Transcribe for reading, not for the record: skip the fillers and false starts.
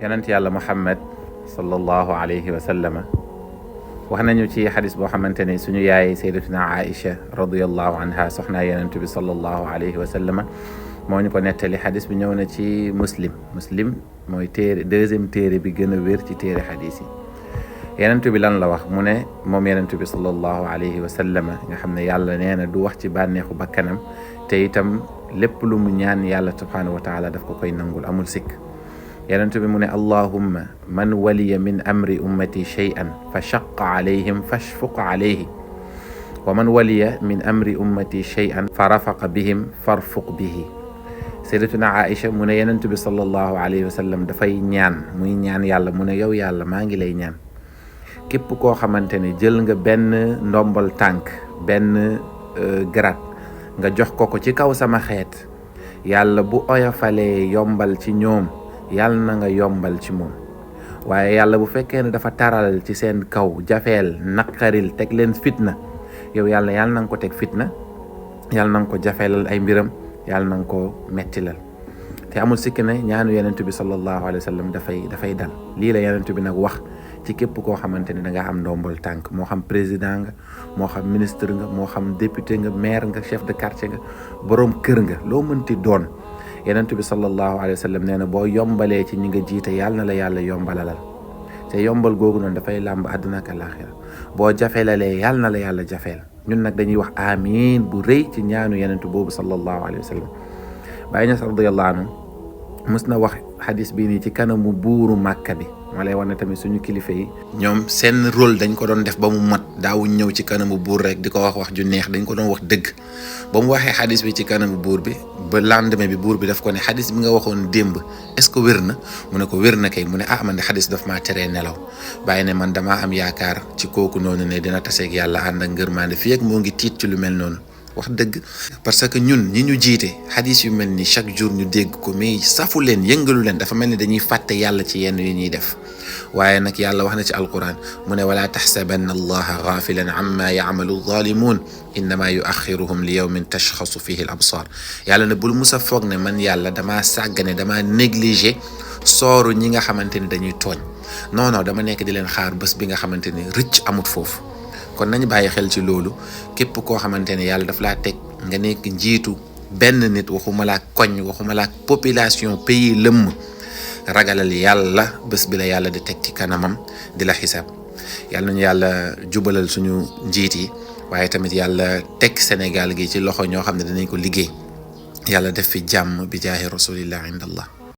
yonent yàlla Muhammad sallallahu alayhi wa sallama wax nañu ci xadis boo xamante ne suñu yaay sayyidatuna Aïcha radiyallahu anha soxnaa yonent bi sallallahu alayhi wa sallama moo ñu ko nettali xadis bi ñëw na ci muslim mooy deuxième téere bi gën a wér ci téere xadis yi yonent bi lan la wax mu ne moom yonent bi sallallahu alayhi wa sallama nga xam ne yàlla nee na du wax ci bànneexu bakkanam te itam lépp lu mu ñaan yàlla subhanahu wa taala daf ko koy nangul amul sikk yonent bi mu ne allahumma man waliya min amri ummati shay'an fa shaqqa alayhim fashfuq alayhi wa man waliya min amri ummati shay'an fa rafaqa bihim farfuq bihi sayyidatuna Aïcha mu ne yonent bi sallallahu alayhi wa sallam dafay ñaan muy ñaan yàlla mu ne yow yàlla maa ngi lay ñaan képp koo xamante ne jël nga benn ndombal tànk benn grade nga jox ko ci kaw sama xeet yàlla bu oyofalee yombal ci ñoom yàlla na nga yombal ci moom waaye yàlla bu fekkee ne dafa taral ci seen kaw jafeel naqaril teg leen fitna yow yàlla na nga ko teg fitna yàlla na nga ko jafeelal ay mbiram yàlla na nga ko mettilal te amul sikki ne ñaanu yonent bi sallallahu alayhi wa sallam dafay dal lii la yonent bi nag wax ci képp koo xamante ne da nga am ndombal tànk moo xam président nga moo xam ministre nga moo xam député nga maire nga chef de quartier nga borom kër nga loo mënti doon yonent bi sallallahu alayhi wa sallam nee na boo yombalee ci ñi nga jiite yàlla na la yàlla yombalalal te yombal googu noonu dafay làmb àdduna ak àllaaxira boo jafeelalee yàlla na la yàlla jafeel ñun nag dañuy wax amiin bu rëy ci ñaanu yonent boobu sallallahu alayhi wa sallam Baay Ñas radiyallahu anhu mus na wax xadis bii nii ci kanamu buuru Màkka bi moo lay wax ne tamit suñu kilifa yi ñoom seen rôle dañ ko doon def ba mu mat daawuñ ñëw ci kanamu buur rek di ko wax ju neex dañ ko doon wax dëgg ba mu waxee xadis bi ci kanamu buur bi ba lendemain bi buur bi daf ko ne xadis bi nga waxoon démb est-ce que wér na mu ne ko wér na kay mu ne man de xadis daf maa teree nelaw bàyyi ne man damaa am yaakaar ci kooku noonu ne dina taseeg yàlla ànd ak ngërmaande fii ak moo ngi tiit ci lu mel noonu wax dëgg parce que ñun ñi ñu jiite xadis yu mel ni chaque jour ñu dégg ko mais safu leen yëngalu leen dafa mel ni dañuy fàtte yàlla ci yenn yu ñuy def waaye nag yàlla wax na ci alquran mu ne wala taxsabanna allaha gaafilan amma yacmalu zalimun innama yuaxiruhum li yawmin tashxasu fihi al absar yàlla ne bul musa foog ne man yàlla damaa sàggane damaa négligé sooru ñi nga xamante ni dañuy tooñ non dama nekk di leen xaar bés bi nga xamante ni rëcc amut foofu kon nañu bàyyi xel ci loolu képp koo xamante ne yàlla daf laa teg nga nekk njiitu benn nit waxuma laa koñ waxuma laa population pays lëmm ragalal yàlla bés bi la yàlla di teg ci kanamam di la xisaab yàlla nañu yàlla jubalal suñu njiit yi waaye tamit yàlla teg Sénégal gi ci loxo ñoo xam ne dinañ ko liggéey yàlla def fi jàmm bi jaahi rasulillah indallah